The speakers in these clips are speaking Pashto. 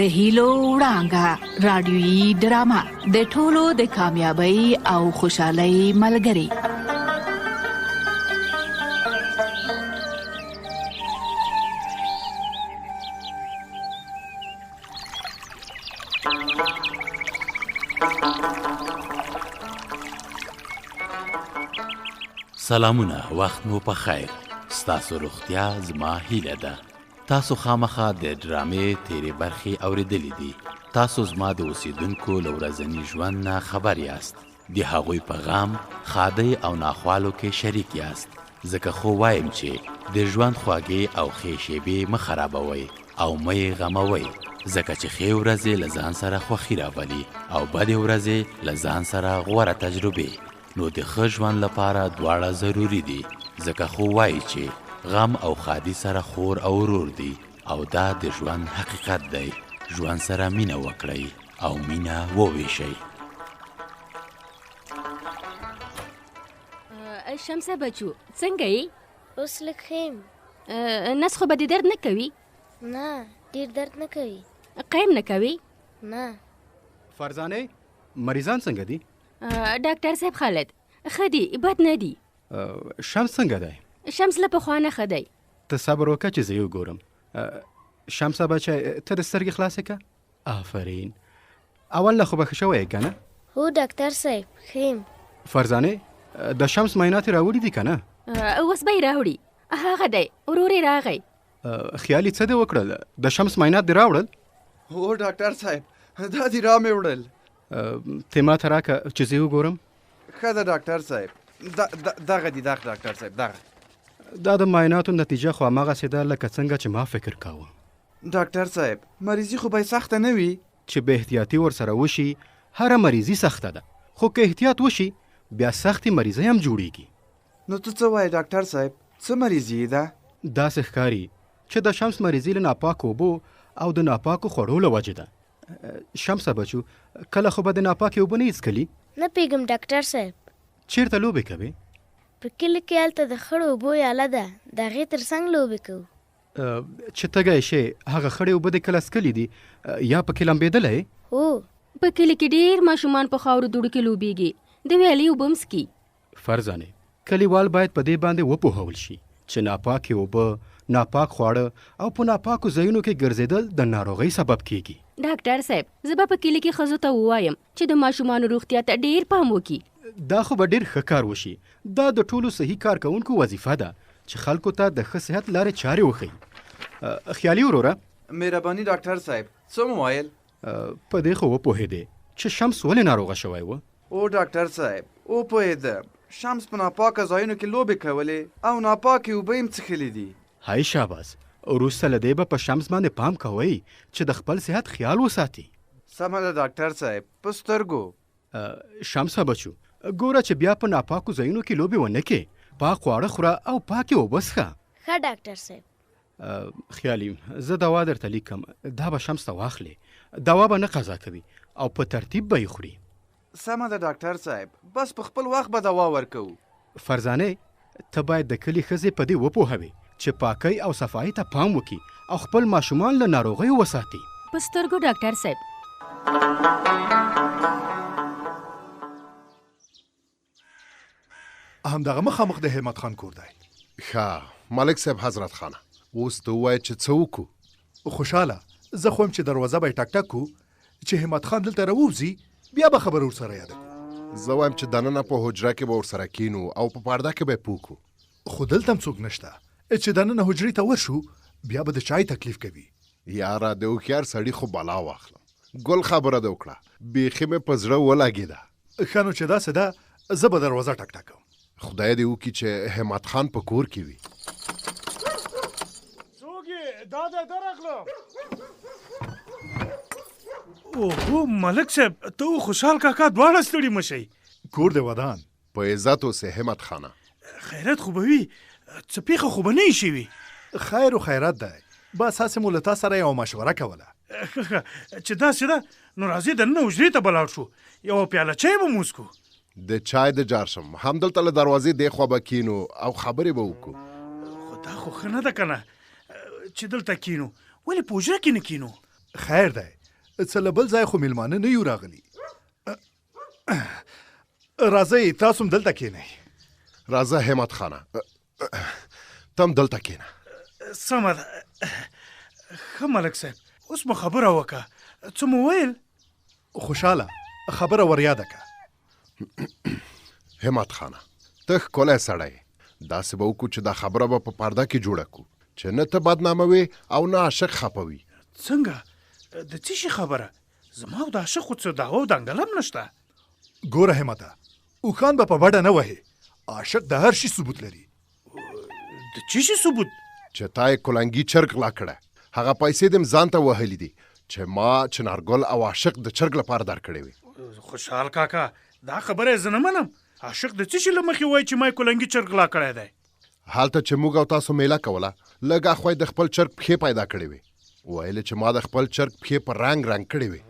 د هیلو وړانګه رادیوي ډرامه د ټولو د کامیابی او خوشحالۍ ملګری. سلامونه، وخت مو په خیر. ستاسو روغتیا زما هیله ده. تاسو خامخا د ډرامې تیرې برخې اوریدلې دي. تاسو زما د اوسیدونکو له ورځني ژوند نه خبر یاست، د هغوی په غم، ښادۍ او ناخوالو کې شریک یاست، ځکه خو وایم چې د ژوند خواږې او ښې شیبې مه خرابوئ او مه یې غموئ، ځکه چې ښې ورځې له ځان سره خوښي راولي او بدې ورځې له ځان سره غوره تجربې. نو د ښه ژوند لپاره دواړه ضروري دي، ځکه خو وايي چې غم او ښادي سره خور او ورور دي او دا د ژوند حقیقت دی. ژوند سره مینه وکړئ او مینه وویشئ. شمسه بچو، څنګه یې؟ اوس لږ ښه یم. نس خو به دې درد نه کوي؟ نه، ډېر درد نه کوي. قیم نه کوي؟ نه. فرزانې، مریضان څنګه دي؟ ډاکټر صاحب خالد، ښه دي، بد نه دي. شمس څنګه دی؟ شمس له پخوا نه ښه دی. ته صبر وکړه چې زه یې وګورم. شمسه بچی، ته د سترګې خلاصې که. آفرین، اول نه خو به ښه شوی یې که نه؟ هو ډاکټر صاحب، ښه یم. فرزانې، د شمس معاینات یې راوړي دي که نه؟ اوس به یې راوړي. هغه دی، ورور یې راغی. خیالي څه دې وکړل؟ د شمس معاینات دې راوړل؟ هو ډاکټر صاحب، دا دې رامې وړل. ته ما ته راکه چې زه یې وګورم. ښه ده ډاکټر صاحب، دغه دي، دغه ډاکټر صاحب، دغه. دا د معایناتو نتیجه خو هماغسې ده لکه څنګه چې ما فکر کاوه. ډاکټر صاحب، مریضي خو به یې سخته نه وي؟ چې بې احتیاطي ورسره وشي هره مریضي سخته ده، خو که احتیاط وشي بیا سختې مریضۍ هم جوړیږي. نو ته څه وایې ډاکټر صاحب، څه مریضي یې ده؟ داسې ښکاري چې د شمس مریضي له ناپاکو اوبو او د ناپاکو خوړو له وجې ده. شمسه بچو، کله خو به د ناپاکې اوبه نه یې څکلي؟ نه پوهېږم ډاکټر صاحب. چېرته لوبې کوې؟ په کلي کې هلته د خړو اوبو یاله ده، د هغې تر څنګ لوبې کوو. چې تږی شې هغه خړې اوبه دې کله څکلې دي یا پکې لمبېدلی؟ هو. په کلي کې ډېر ماشومان په خاورو دوړو کې لوبېږي، د ویالې اوبه هم څکي. فرزانې، کلیوال باید په دې باندې وپوهول شي چې ناپاکې اوبه، ناپاک خواړه او په ناپاکو ځایونو کې ګرځېدل د ناروغۍ سبب کېږي. ډاکټر صاحب، زه به په کلي کې ښځو ته ووایم چې د ماشومانو روغتیا ته ډېر پام وکړي. دا خو به ډېر ښه کار وشي. دا د ټولو صحي کارکوونکو وظیفه ده چې خلکو ته د ښه صحت لارې چارې وښيي. خیالي وروره! مهرباني ډاکټر صاحب، څه مو ویل؟ په دې خو وپوهېدې چې شمس ولې ناروغه شوی و؟ او ډاکټر صاحب، وپوهېدم. شمس په ناپاکه ځایونو کې لوبې کولې او ناپاکې اوبه یې هم څښلې دي. های شاباس، وروسته له دې به په شمس باندې پام کوئ چې د خپل صحت خیال وساتي. سمه ده ډاکټر صاحب، په سترګو. شمسه بچو، ګوره چې بیا په ناپاکو ځایونو کې لوبې ونه کې، پاک خواړه خوره او پاکې اوبه څښه. ښه ډاکټر صاحب. خیالي، زه دوا درته لیکم، دا به شمس ته واخلې، دوا به نه قضا کوي او په ترتیب به یې خوري. سمه ده ډاکټر صاحب، بس په خپل وخت به دوا ورکوو. فرزانې، ته باید د کلي ښځې په دې وپوهوې چې پاکۍ او صفایۍ ته پام وکړي او خپل ماشومان له ناروغیو وساتي. په سترګو ډاکټر صاحب. همدغه مخامخ د همت خان کور دی. ښه ملک صاحب حضرت خانه، اوس ته ووایه چې څه وکړو؟ خوشحاله، زه خو وایم چې دروازه به یې ټک ټک کړو، چې همت خان دلته راووځي بیا به خبره ورسره یاده کړو. زه وایم چې دننه په حجره کې به ورسره کینو او په پرده کې به یې پوه کړو. خو دلته هم څوک نشته، چې دننه حجرې ته ورشو بیا به د چای تکلیف کوي. یاره د هوښیار سړي خو بلا واخلم، ګل خبره دې وکړه، بیخي مې په زړه ولګېده. ښه نو چې داسې ده زه به دروازه ټک ټک کوم. خدای دې وکړي چې همت خان په کور کې وي. څوک یې؟ دا دی درغلم. اوهو ملک صاحب، ته او خوشحال کاکا دواړه ستړي مه شئ. کور دې ودان. په عزت اوسې همت خانه. خیرت خو به وي، څه پېښه خو به نه وي شوي؟ خیر و خیرت دی، بس هسې مو له تا سره یوه مشوره کوله. ښه ښه، چې داسې ده نو راځئ دننه حجرې ته به لاړ شو، یوه پیاله چای به مو وڅکو. د چای د جار شم، همدلته له دروازې دې خوا به کینو او خبرې به وکړو. خو دا خو ښه نه ده که نه چې دلته کینو، ولې په حجره کې نه کینو؟ خیر دی، څه له بل ځایه خو میلمانه نه یو راغلي. راځئ تاسو هم دلته کښېنئ. راځه همت خانه، ته هم دلته کښېنه. سمه ده. ښه ملک صاحب، اوس مو خبره وکړه، څه مو ویل؟ خوشحاله خبره وریاده که. همت خانه، ته ښکلی سړی یې، داسې به وکړو چې دا خبره به په پرده کې جوړه کړو چې نه ته بدنامه وې او نه عاشق خپه وي. څنګه؟ د څه شي خبره؟ زما او د عاشق خو څه دعوه او دنګله هم نشته. ګوره همته، اوښان به په بډه نه وهې، عاشق د هر شي ثبوت لري. د څه شي ثبوت؟ چې تا یې کلنګي چرګ غلا کړی، هغه پیسې دې هم ځان ته وهلي دي چې ما چنارګل او عاشق د چرګ لپاره درکړې وې. خوشحال کاکا، دا خبره یې زه نه منم. عاشق د څه شي له مخې وایي چې ما یې کلنګي چرګ غلا کړی دی؟ هلته چې موږ او تاسو میله کوله، لږ اخوا یې د خپل چرګ پښې پیدا کړې وې. ویل یې چې ما د خپل چرګ پښې په رنګ رنګ کړې وې.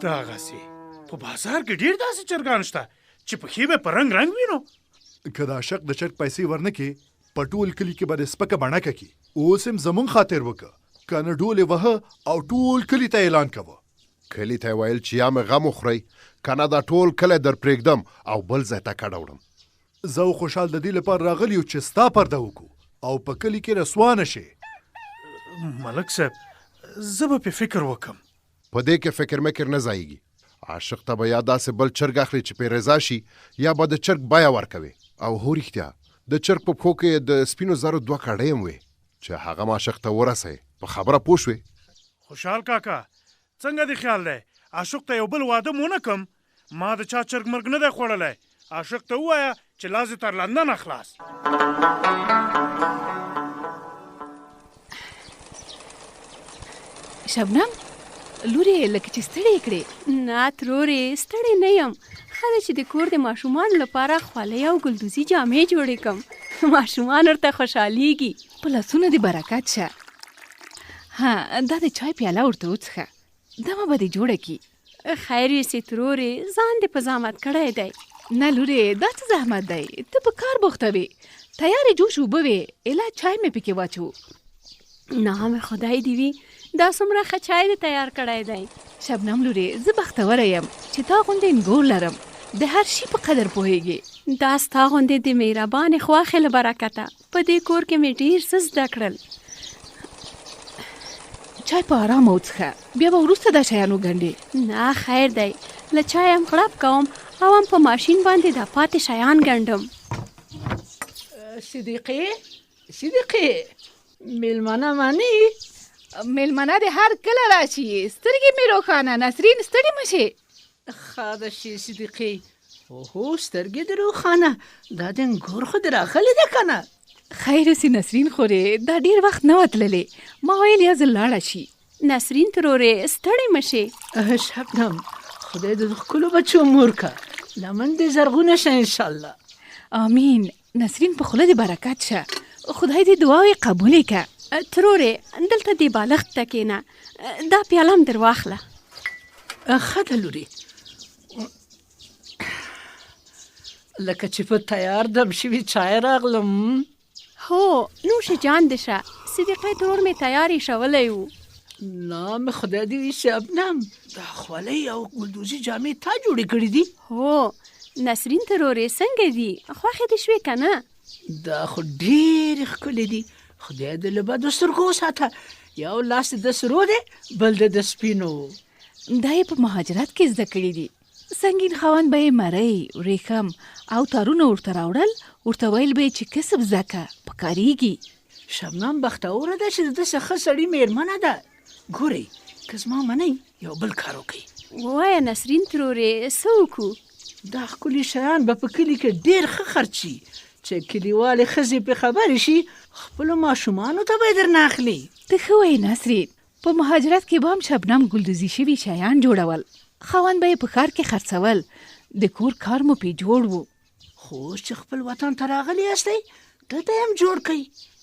دغسې په بازار کې ډېر داسې چرګان شته چې پښې به یې په رنګ رنګ وي نو. که د عاشق د چرګ پیسې ورنه کړې، په ټول کلي کې به دې سپکه بڼکه کړي. اوس هم زموږ خاطر وکړه، که نه ډول یې وهه او ټول کلي ته اعلان کوه. کلي ته یې ویل چې یا مې غم وخورئ، که نه دا ټول کلی در پرېږدم او بل ځای ته کډه وړم. زه او خوشحال د دې لپاره راغلي یو چې ستا پرده وکړو او په کلي کې رسوا نه شې. ملک صاحب، زه به پرې فکر وکړم. په دې کې فکر مکر نه ځایېږي. عاشق ته به یا داسې بل چرګ اخلې چې پرې رضا شي، یا به د چرګ بیه ورکوې. او هو رښتیا، د چرګ په پښو کې یې د سپینو زرو دوه کړۍ هم وې چې هغه هم عاشق ته ورسوې. په خبره پوه شوې؟ خوشحال کاکا، څنګه دې خیال دی، عاشق ته یو بل واده مو نه کړم؟ ما د چا چرګ مرګ نه دی خوړلی. عاشق ته ووایه چې لاس دې تر لندنه خلاص. شبنم لورې، لکه چې ستړې کړې. نه ترورې، ستړې نه یم. ښه ده چې د کور د ماشومانو لپاره خولۍ او ګلدوزي جامې جوړې کړم، ماشومان ورته خوشحالېږي. په لاسونو دې برکت شه. ها دا د چای پیاله ورته وڅښه، دمه به دې جوړه کړي. خیر یوسې ترورې، ځان دې په زحمت کړی دی. نه لورې، دا څه زحمت دی، ته په کار بوخته وې، تیارې جوش اوبه وې، ایله چای مې پکې واچو. نام خدای دې وي، دا څومره ښه چای دې تیار کړی دی. شبنم لورې، زه بختوره یم چې تا غوندې نګور لرم، د هر شي په قدر پوهېږې. دا ستا غوندې د مهربانې خواښې له برکته په دې کور کې مې ډېر څه زده کړل. چای په آرامه وڅښه، بیا به وروسته دا شیان وګنډې. نه خیر دی، له چای هم غړپ کوم او هم په ماشین باندې دا پاتې شیان ګنډم. صدیقې، صدیقې، میلمانه مانی؟ میلمانه دې هر کله راشي، سترګې مې روښانه. نسرین، ستړې مه شې. ښه ده شي صدیقې. اوهو، سترګې دې روښانه، دا د انګور خو دې راغلې ده که نه؟ خیر اوسې نسرین خورې، دا ډېر وخت نه وه تللې، ما ویل یو ځل لاړه شي. نسرین ترورې، ستړې مه شې. شبنم، خدای دې د ښکلو بچو مور که، لمن دې زرغونه شه انشاءالله. آمین. نسرین په خوله دې برکت شه، خدای دې دعاوې قبولې که. ترورې، دلته دې بالښت ته کښېنه، دا پیاله هم در واخله. ښه ده لورې، لکه چې په تیار دم شوي چای راغلم. هو، نوش جان دې شه، صدیقې ترور مې تیار ایښولی و. نام خدای دې وي شبنم، دا خولۍ او ګلدوزي جامې تا جوړې کړې دي؟ هو نسرین ترورې، څنګه دي، خوښې دې شوې که نه؟ دا خو ډېرې ښکلې دي، خدای دې له بدو سترګو وساته. یو لاس دې د سرو دی، بل دې د سپینو. دا یې په مهاجرت کې زده کړې دي. سنګین خاوند به یې مرۍ، وریښم او تارونه ورته راوړل، ورته ویل به یې چې کسب زده که، پکارېږي. شبنم بختوره ده چې د داسې ښه سړي مېرمنه ده. ګورئ، که زما منئ یو بل کار وکړئ. ووایه نسرین ترورې، څه وکړو؟ دا ښکلي شیان به په کلي کې ډېر ښه خرڅ شي، چې کلیوالې ښځې پرې خبرې شي، خپلو ماشومانو ته به یې درنه اخلي. ته ښه وایې نسرین، په مهاجرت کې به هم شبنم ګلدوزي شوي شیان جوړول، خاوند به یې په ښار کې خرڅول، د کور کار مو پرې جوړ و. خو اوس چې خپل وطن ته راغلي یاستئ، دلته یې هم جوړ کړئ،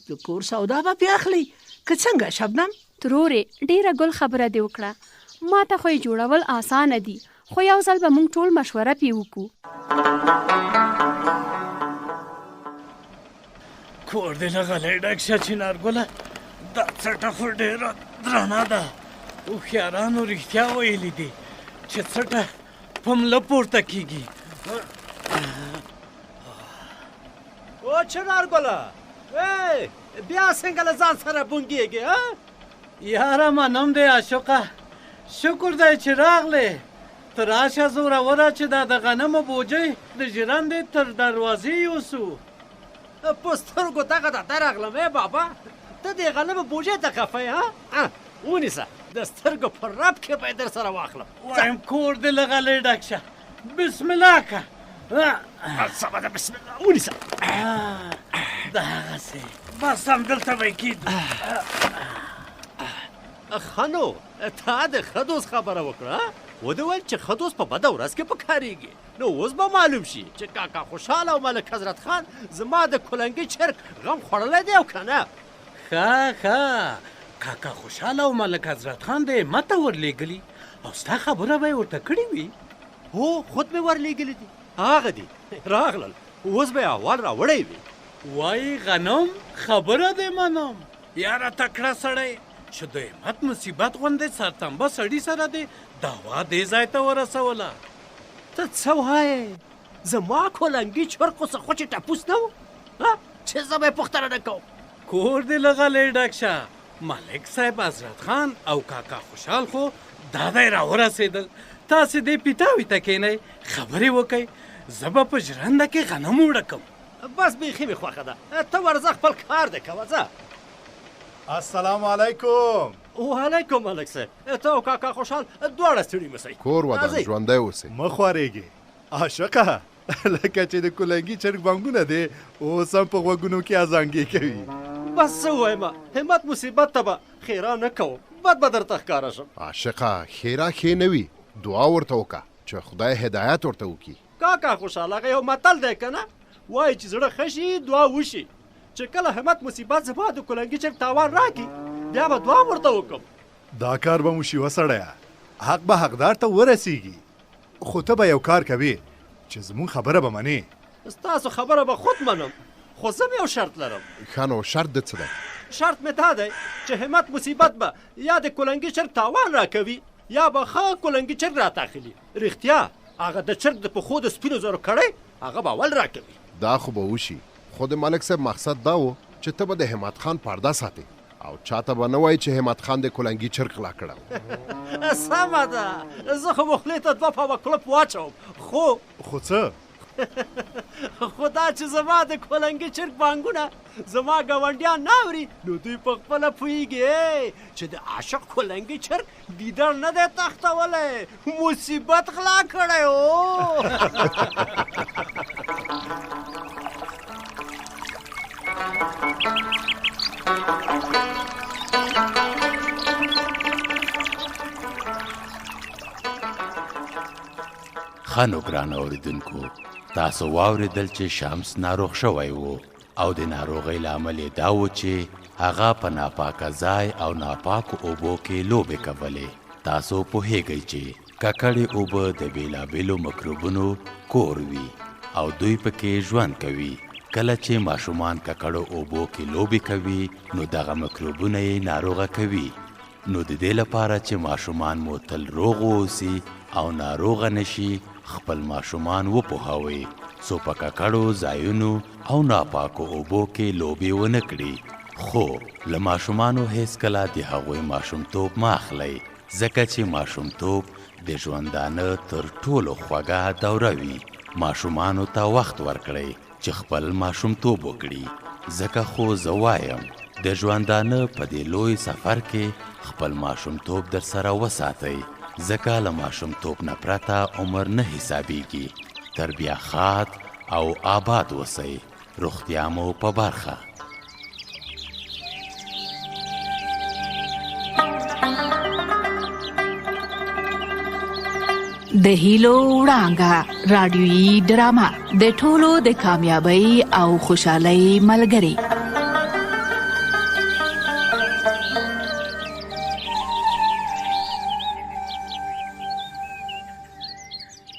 د کور سودا به پرې اخلئ که څنګه شبنم؟ ترورې، ډېره ګل خبره دې وکړه، ماته خو یې جوړول اسانه دي، خو یو ځل به موږ ټول مشوره پرې وکړو. کور دې له غلۍ ډک شه چنارګله، دا څټه خو ډېره درنه ده. هوښیارانو رښتیا ویلي دي چې څټه په مله پورته کیږي. او چنار ګله، ای بیا څنګه له ځان سره بونګېږې؟ ها یاره منم دی عاشقه، شکر دی چې راغلې. ته راشه زوروره چې دا د غنمو بوجۍ د ژرندې تر دروازې یوسو. په سترګو دغه ده درغلم. ای بابا، ته دې غنمو بوجۍ ته خفه یې؟ ها ونیسه، د سترګو په رپ کې به یې در سره واخلم. وایم کور دې له غلې ډک شه. بسم الله که. سمه ده، بسم الله ونیسه. دغسې بس همدلته به یې کېږدو. ښه نو تا د ښه دوست خبره وکړه، ودې ویل چې ښه دوست په بده ورځ کې پکارېږي. نو اوس به معلوم شي چې کاکا خوشحال او ملک حضرت خان زما د کلنګي چرګ غم خوړلی دی او که نه. ښه ښه، کاکا خوشحال او ملک حضرت خان دې همت ته ورلېږلي او ستا خبره به یې ورته کړې وي؟ هو، خود مې ورلېږلي دي، هغه دي راغلل، اوس به یې احوال راوړی وي. وایي غنم خبره دې منم. یاره تکړه سړی چې د همت مصیبت غوندې سرتمبه سړي سره دې دعوا دې ځای ته ورسوله. ته څه وایې؟ زما کولنګي چرګ خو څه خوچې ټپوس نه و چې زه به یې پوښتنه نه کوم. کور دې له غلې ډک شه. ملک صاحب حضرت خان او کاکا خوشحال خو دا دی راورسېدل. تاسې دې پیتاوي ته کښېنئ، خبرې وکړئ، زه به په ژرنده کې غنم اوړه کړم. بس بیخي مې خوښه ده، ته ورځه خپل کار دې کوه، ځه. السلام علیکم. وعلیکم ملک صاحب، ته او کاکا خوشحال دواړه ستړي مه سئ. کور ودان، ژوندی اوسئ. مه خوارېږې عاشقه، لکه چې د کلنګي چرګ بانګونه دې اوس هم په غوږونو کې ازانګې کوي. بس څه ووایم، همت مصیبت ته به ښېرا نه کوم، بد به درته ښکاره شم. عاشقه ښېرا ښې نه وي، دعا ورته وکړه چې خدای هدایت ورته وکړي. کاکا خوشحال، هغه یو متل دی که نه، وایي چې زړه ښه شي دعا وشي. چې کله همت مصیبت زما د کلنګي چرګ تاوان راکړي، بیا به دعا ورته وکړم. دا کار به مو شي وسړیه، حق به حقدار ته ورسیږي. خو ته به یو کار کوې چې زموږ خبره به منې. ستاسو خبره به خود منم، خو زه یو شرط لرم. ښه نو شرط د څه دی؟ شرط مې دا دی چې همت مصیبت به یا د کلنګي چرګ تاوان راکوي یا به ښه کلنګي چرګ راته اخلي. رښتیا هغه د چرګ د پښو د سپینو زرو کړی هغه به اول راکوي. دا خو به وشي، خو د ملک صاحب مقصد دا و چې ته به د همت خان پرده ساتې او چاته به نه وایي چې همت خان د کلنګي چرګ غلا کړی. سمه ده، زه خو به خولې ته 2 پاوه کلپ واچوم، خو خو څه؟ خو دا چې زما د کلنګي چرګ بانګونه زما ګاونډیان نه اوري، نو دوی په خپله پوهېږي چې د عاشق کلنګي چرګ ګیدړ نه دی تښتولی، مصیبت غلا کړی و. ښه نو ګرانو اورېدونکو، تاسو واورېدل چې شمس ناروغ شوی و او د ناروغۍ لامل یې دا و چې هغه په ناپاکه ځای او ناپاکو اوبو کې لوبې کولې. تاسو پوهیږئ چې ککړې اوبه د بیلابیلو مکروبونو کور وي او دوی پکې ژوند کوي. کله چې ماشومان ککړو اوبو کې لوبې کوي نو دغه مکروبونه یې ناروغه کوي. نو د دې لپاره چې ماشومان مو تل روغ واوسي او ناروغه نشي، خپل ماشومان وپوهوئ څو په ککړو ځایونو او ناپاکو اوبو کې لوبې ونه کړي. خو له ماشومانو هېڅکله د هغوی ماشومتوب مه اخلئ، ځکه چې ماشومتوب د ژوندانه تر ټولو خوږه دوره وي. ماشومانو ته وخت ورکړئ چې خپل ماشومتوب وکړي، ځکه خو زه وایم د ژوندانه په دې لوی سفر کې خپل ماشومتوب در سره وساتئ، ځکه له ماشومتوب نه پرته عمر نه حسابیږي. تر بیا ښاد او آباد اوسئ. روغتیا مو په برخه. د هیلو وړانګه رادیویي ډرامه د ټولو د کامیابی او خوشحالۍ ملګری.